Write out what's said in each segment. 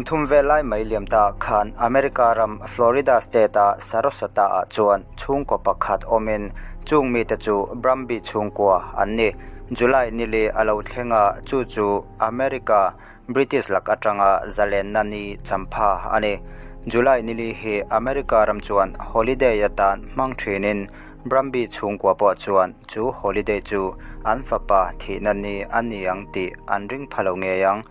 Kum thum vel lai mai liam ta khan America ram Florida state-a Sarasota-ah chuan chhungkaw pakhat awmin chung mite chu Brumby chhungkua an ni. July nili a lo thleng a, chu chu America British lak atanga zalenna ni champha a ni. July nili hi America ram chuan holiday atan hmang thinin Brumby chhungkua pawh chuan chu holiday chu an fapa thihna ni a ni ang tih an ring pha lo ngei ang.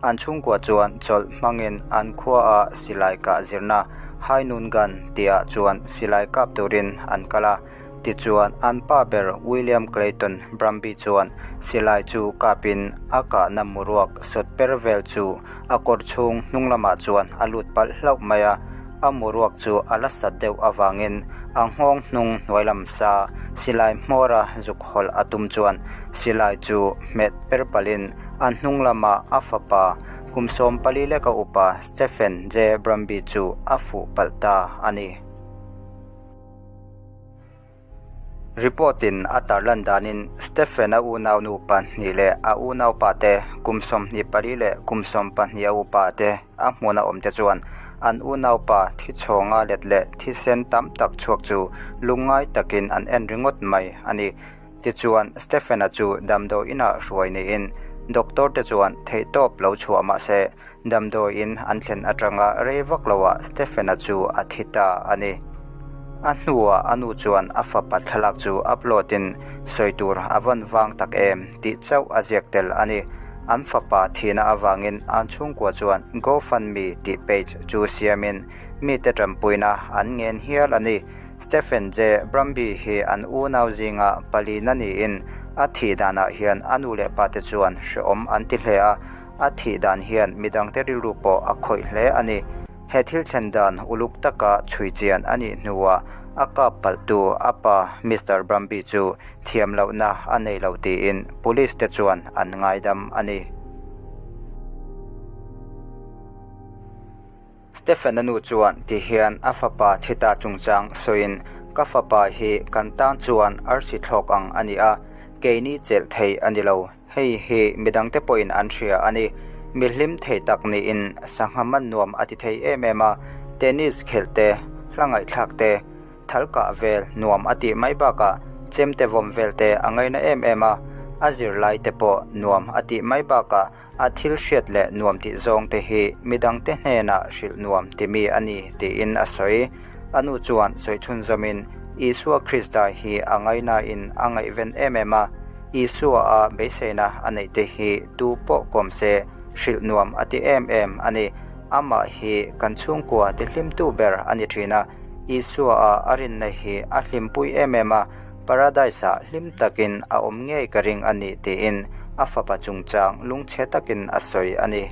An chhungkua chuan chawlh hmangin an khuaah silai kah zirna High Noon Gun tihah chuan silai kap turin an kal a. Tichuan an pa ber William Clayton Brumby chuan silai chu kapin a kahna muruak sawt per vel chu a kawr chhung hnung lamah chuan a lut palh hlauh mai a. A muruak chu a la sat deuh avangin a nghawng hnung hnuai lam sa silai hmawra zuk hawlh a tum chuan silai chu hmet per palhin a hnung lama a fapa kum 14 leka upa Stephen J. Brumby chu a fuh palh ta a ni. Report in a tarlan danin Stephen a unau nupa hnih leh a unaupa te kum 24 leh kum 12 a upa te a hmuna awm te chuan an unaupa thi chhawnga let leh thisen tam tak chhuak chu lungngai takin an en ringawt mai a ni. Tichuan Stephen-a chu damdawi inah hruai niin doctor te chuan theihtawp lo chhuah mahse Damdawi in an thlen atanga rei vak loah Stephen-a chu a thi ta a ni. A hnuah a nu chuan a fapa thlalak chu upload in sawi tur a vawn vang tak em tih chauh a ziak tel a ni. An fapa thihna avangin an chhungkua chuan GoFundMe tih page chu siamin mite tanpuina an ngen hial a ni. Stephen J. Brumby hi an unau zinga palina niin a thih danah hian a nu leh pate chuan hrehawm an ti hle a. A thih dan hian midangte rilru pawh a khawih hle a ni. He thil thlen dan uluk taka chhui chian a nih hnuah a kap palhtu a pa Mister Brumby chu thiam lohna a nei lo tiin police te chuan an ngaidam a ni. Stephen-a nu chuan ti hian a fapa thi ta chungchang sawiin, Ka fapa hi kan tan chuan arsi thlawk ang a ni a, keini chelh thei a ni lo. Hei hi midangte pawhin an hria a ni. Mi hlim thei tak niin sangha man nuam a ti thei em em a, tennis khelh te, hla ngaihthlak te, thal kah vel nuam a tih mai bakah chemte vawm vel te a ngaina em em a, a zirlai te pawh nuam a tih mai bakah a thil hriat leh nuam tih zawng te hi midangte hnenah hrilh nuam ti mi a ni tiin a sawi. A nu chuan sawi chhunzawmin Isua Krista hi a ngainain a ngaihven em em a, Isua a beiseina a neih te hi tu pawh kawm se hrilh nuam a ti em em a ni. Amah hi kan chhungkua tihlimtu ber a ni thin a, Isua a a rinna hi a hlimpui em em a, Paradise-ah hlim takin a awm ngei ka ring a ni tiin a fapa chungchang lungchhe takin a sawi a ni.